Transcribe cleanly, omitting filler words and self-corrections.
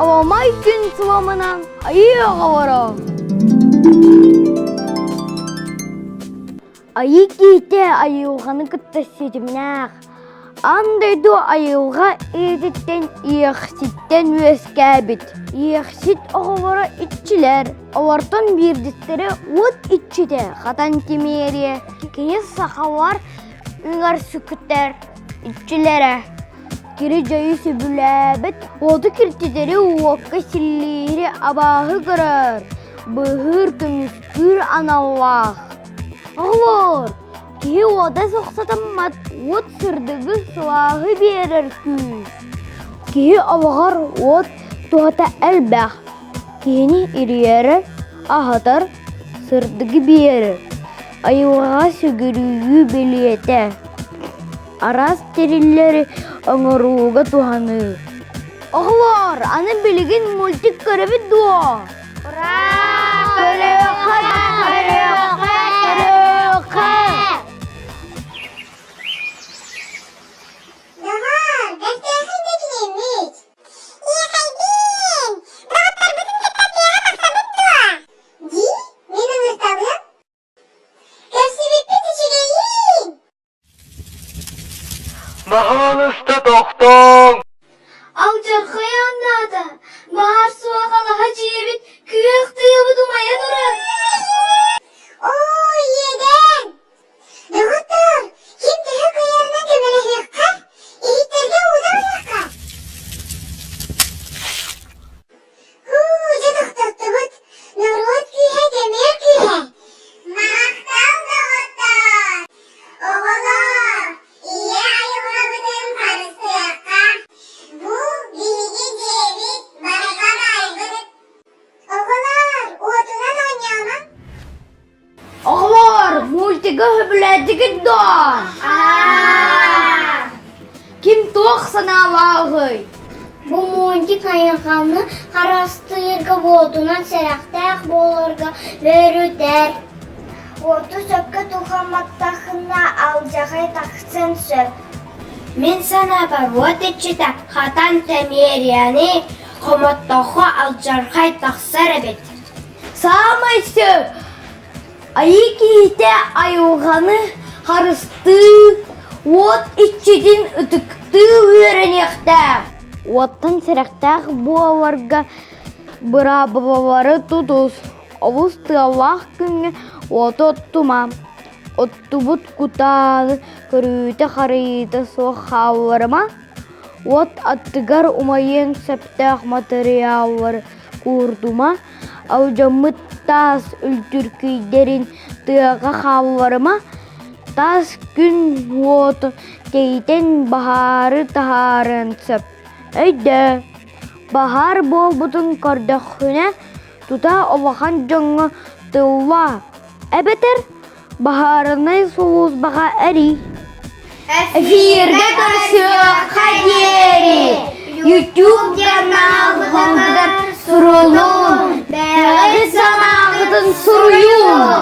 Аламай күн сыламынан айыы оҕолоро! Айыы киһитэ айылҕаны кытта ситимнээх. Аан дойду айылҕа ийэтиттэн Иэхситтэн үөскээбит. Иэхсит оҕолоро иччилэр, олортон биирдэстэрэ уот иччитэ Хатан Тимиэрийэ. Кини сахалар үҥэр сүктэр иччилэрэ. Кири-дьайы сөбүлээбэт, уоту киртитэри уокка силлиири абааһы көрөр, быыһыыр, көмүскүүр аналлаах. Оҕолоор, киһи уота суох сатаммат, уот сырдыгы, сылааһы биэрэр күүс. Киһи олоҕор уот туһата элбэх. Киһини ириэрэр, аһатар, сырдыгы биэрэр, айылҕаҕа сүгүрүйүү бэлиэтэ. Араас тэриллэри оҥорууга туһаныы. Оҕолоор, аны билигин мультик көрөбүт дуо? Ура! Көрүөххэ, көрүөххэ, көрүөххэ! Доҕоор, бэртээхэй да киһиммит. Иэхэйбиин, доҕотторбутун кытта тыаҕа тахсабыт дуо? Дии, мин ыҥырталыам. Көрсүбүппүт үчүгэйиин! Баһаалыста тохтооҥ! Алдьархай аннаата, баар суох алаһа дьиэбит күөх тыабыт умайа турар. Оо, иэдээн! Доҕоттоор, ким төһө кыайарынан көмөлөһүөххэ, иһиттэргэ уута барыахха. Һуу, дьэ тохтоттубут, норуот күүһэ кэмиэр күүһэ. Махтал, доҕоттоор! Оҕолоор, ийэ айылҕабытын харыстыахха. Бу биһиги дьиэбит барыга баайбыт. Оҕолоор, уотунан оонньоомоҥ. Оҕолоор, мультигы сөбүлээтигит дуо? Ким туох санаалааҕый? Бу мультик айылҕаны харыстыырга уотунан сэрэхтээх буоларга үөрүтэр. Уоту сөпкө туһамматаххына алдьархай тахсыан сөп. Мин санаабар уот иччитэ хатан тэмиэрийэни хомоттоххо алдьархай тахсар эбит. Саамай сөп Айыы киһитэ айылҕаны харыстыы, уот иччитин ытыктыы үөрэниэхтээх. Уоттан сэрэхтээх буоларга быраабылалары тутус. Олус тыаллаах күҥҥэ уоту оттума. Оттубут кутааны көрүүтэ-харайыыта суох хаалларыма. Уот аттыгар умайыан сөптөөх матырыйааллары куурдума. Алдьаммыт таас үлтүркүйдэрин тыаҕа хаалларыма, таас күн уоту тэйитэн баһаары таһаарыан сөп. Өйдөө, баһаар буолбутун көрдөххүнэ, тута улахан дьоҥҥо тыллаа, эбэтэр Баһаарынай сулууспаҕа эрий. Эфиргэ көрсүөххэ диэри YouTube каналбытыгар сурулун, бэйэҕит санааҕытын суруйуҥ.